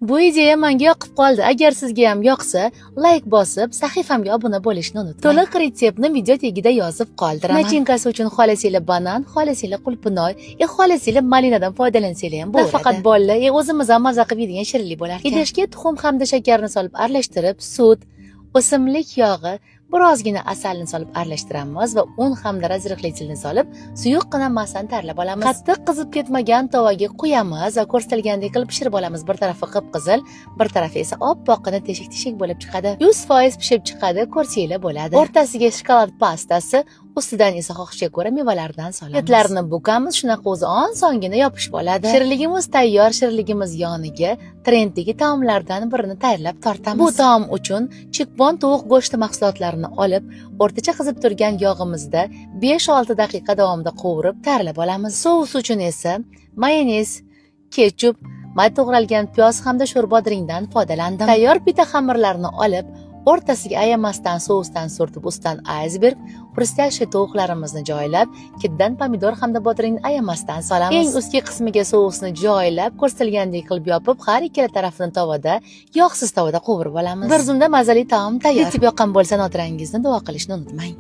Bu ideya menga yoqib qoldi. Agar sizga ham yoqsa, layk bosib, sahifamga obuna bo'lishni unutmang. To'liq retseptni video tagida yozib qoldiraman. Начинка si uchun xohlasanglar banan, xohlasanglar qulpinoy, xohlasanglar malinadan foydalansanglar ham bo'ladi. Nafaqat bolalar, o'zimiz ham maza qilib yeydigan shirinlik bo'lar ekan. Idishga tuxum hamda shakarni solib aralashtirib, sut, o'simlik yog'i, birozgina asalni solib aralashtiramiz va un hamda разрыхлитель ni solib, suyuqqina massani tayyorlab olamiz. Qattiq qizib ketmagan tovaga quyamiz va ko'rsatilgandek qilib pishirib olamiz. Bir tarafi qip-qizil, bir tarafi esa oppoqqina teshik-teshik bo'lib chiqadi. 100% pishib chiqadi, ko'rsanglar bo'ladi. O'rtasiga shokolad pastasi, ustidan esa xohishga ko'ra mevalardan solamiz. Etlarni bukamiz, shunaqa o'zi osongina yopishib oladi. Shirinligimiz tayyor, shirinligimiz yoniga trenddagi taomlardan birini tayyorlab tortamiz. Bu taom uchun chikpon tovuq go'shti mahsulotlarini olib, o'rtacha qizib turgan yog'imizda 5-6 daqiqa davomida qovurib tayyorlab olamiz. Sous uchun esa mayonez, ketchup, may to'g'ralgan piyoz hamda sho'rbodringdan foydalandim. Tayyor pita xamirlarini olib, o'rtasiga ayamasdan sousdan surtib, ustidan aysberg, хрустящий tovuqlarimizni joylab, ketdan pomidor hamda bodringni ayamasdan solamiz. Eng ustki qismiga sousni joylab, ko'rsatilgandek qilib yopib, har ikkala tarafini tovada, yog'siz tovada qovurib olamiz. Bir zumda mazali taom tayyor. Retsept yoqqan bo'lsa, notirangizni duo qilishni unutmang.